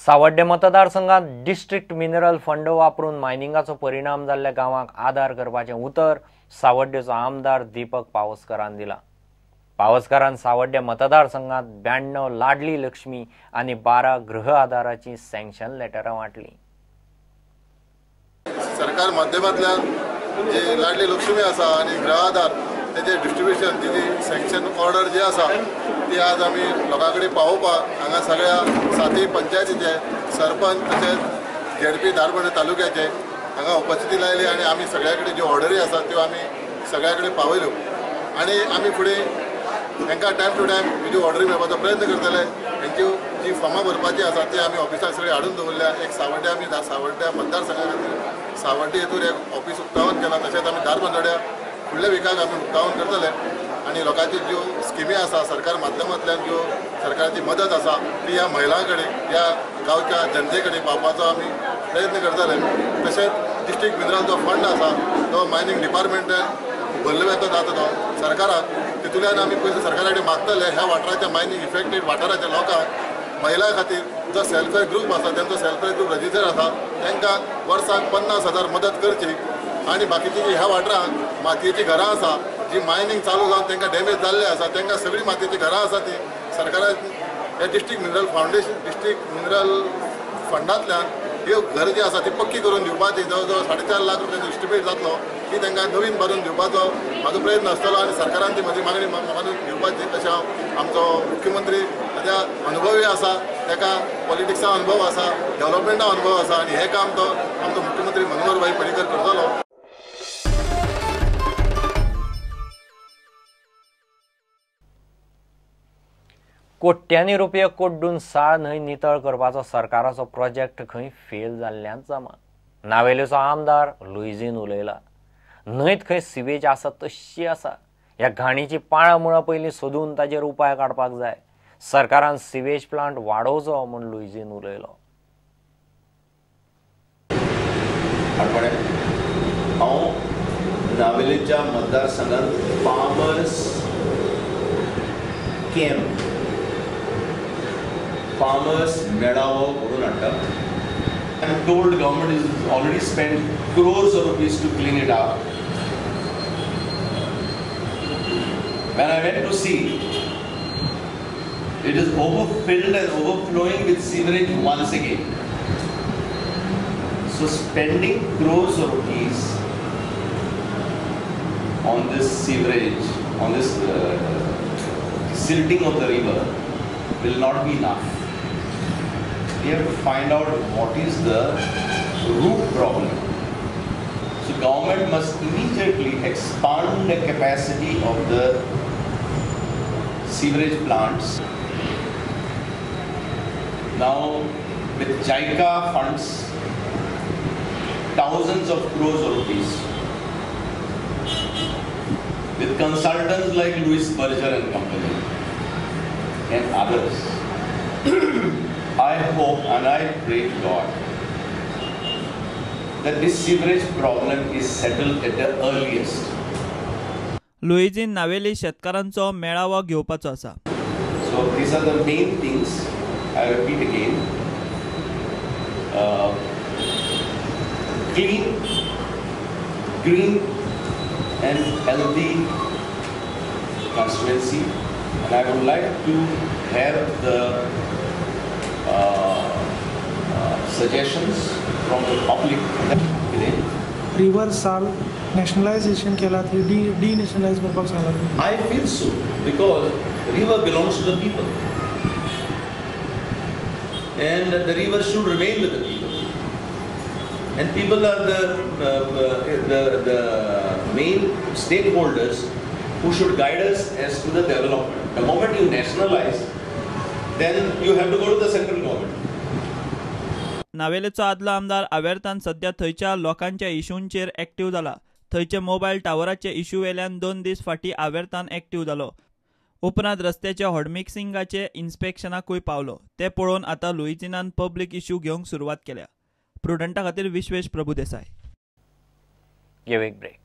सावड्डे मतदारसंघात district mineral fund वापरून मायनिंगाचो परिणाम जाल्ल्या गांवांक आदार करपाचें उतर सावड्डेचो आमदार दीपक पावसकरान दिला. पावसकरान सावड्डे मतदारसंघात 92 लाडली लक्ष्मी आनी 12 गृह आदाराची सँक्शन लेटरां वांटली. सरकार माध्यमांतल्यान जे लाडली लक्ष्मी आसा आनी गृह आदार तेजे डिस्ट्रिब्युशन तेजी सँक्शन ऑर्डर जी आसा ती आज आमी लोकां कडेन पावोवपाक हांगा सगळ्या सातय पंचायतीचे सरपंच तशेंच झेडपी धारबांदोडें तालुक्याचे हांगा उपस्थिती लायली आनी आमी सगळ्या कडेन ज्यो ऑर्डरी आसा त्यो आमी सगळ्या कडेन पावयल्यो आनी आमी फुडें तांकां टायम टू टायम ज्यो ऑर्डरी मेळपाचो प्रयत्न करतले. हेंच्यो जी फॉर्मां भरपाची आसा ती आमी ऑफिसाक सगळी हाडून दवरल्या. एक सावड्डे आमी सावड्ड्या मतदारसंघा खातीर सावड्डे हेतूर एक ऑफिस उक्तावन केलां. तशेंच आमी धारबांदोड्या फुडल्या विकाक आमी उक्तावन करतले आनी लोकांची ज्यो स्किमी आसा सरकार माध्यमांतल्यान ज्यो सरकाराची मदत आसा ती ह्या महिलां कडेन ह्या गांवच्या जनते कडेन पावपाचो आमी प्रयत्न करतले. तशेंच डिस्ट्रिक्ट मिनरल जो फंड आसा तो मायनींग डिपार्टमेंटान भरलो वता जाता तो सरकाराक तितूंतल्यान आमी पयशे सरकारा कडेन मागतले. ह्या वाठाराच्या मायनींग इफेक्टेड वाठाराच्या लोकांक महिलां खातीर जो सेल्फ हेल्प ग्रूप आसा तेंचो सेल्फ हेल्प ग्रूप रजिस्टर आसा तांकां वर्साक 50,000 मदत करची आनी बाकीची ह्या वाठारांत मातयेचीं घरां आसा जी मायनींग चालू जावन तांकां डॅमेज जाल्ले आसा तांकां सगळीं मातयेचीं घरां आसा ती सरकारान ह्या district mineral foundation district mineral फंडांतल्यान ह्यो घर जी आसा ती पक्की करून दिवपाची जवळ जवळ 4.5 लाख रुपयांचो एस्टिमेट जातलो ती तांकां नवीन बांदून दिवपाचो म्हाजो प्रयत्न आसतलो आनी सरकारान ती म्हजी मागणी मानून दिवपाची. तशें हांव आमचो मुख्यमंत्री ताज्या अनुभवी आसा, ताका पॉलिटिक्सा अनुभव आसा, डेव्हलपमेंटा अनुभव आसा आनी हें काम तो आमचो मुख्यमंत्री मनोहर भाई पर्रीकर करतलो. कोट्यांनी रुपये कोड्डून साळ न्हंय नितळ करपाचो सरकाराचो प्रोजेक्ट खंय फेल जाल्ल्यान जमा. नावेलेचो आमदार लुईझीन उलयला. न्हंयत खंय सिवेज आसा तशी आसा. ह्या घाणीची पाळां मुळां पयलीं सोदून ताजेर उपाय काडपाक जाय. सरकारान सिवेज प्लांट वाडोवचो म्हूण लुईझीन उलयलो. हांव नावेलेच्या मतदारसंघात फार्मर्स कॅम्प फार्मर्स मेळावो घडोवन हाडटा. I am told government is already spend crores of rupees to clean it up. When I went to see, it is overfilled and overflowing with sewerage once again. So spending crores of rupees on this sewerage, on this silting of the river will not be enough. We have to find out what is the root problem. So government must immediately expand the capacity of the sewerage plants. Now with JICA funds, thousands of crores of rupees, with consultants like Louis Berger and Company and others, I hope and I pray to God that this sewerage problem is settled at the earliest. Luizinho Navelim शेतकारांचो मेळावो घेवपाचो आसा. So these are the main things. I repeat again. Clean, green and healthy constituency, and I would like to have the suggestions from the public. River Sal nationalization केला ती denationalize करपाक सांगला. I feel so because river belongs to the people and the river should remain with the people, and people are the main stakeholders who should guide us as to the development. The moment you nationalize, then you have to go to the central government. नावेलेचो आदलो आमदार आवेर्तान सध्या थंयच्या लोकांच्या इशूंचेर active जाला. थंयचे mobile टावराचे issue वेल्यान 2 दीस फाटीं आवेर्तान एक्टिव जालो. उपरांत रस्त्याच्या हॉटमिक्सिंगाचे इन्स्पेक्शनाकूय पावलो. ते पळोवन आतां लुईझिनान पब्लीक इशू घेवंक सुरवात केल्या. प्रुडंटा खातीर Vishwesh Prabhudesai. Give a break.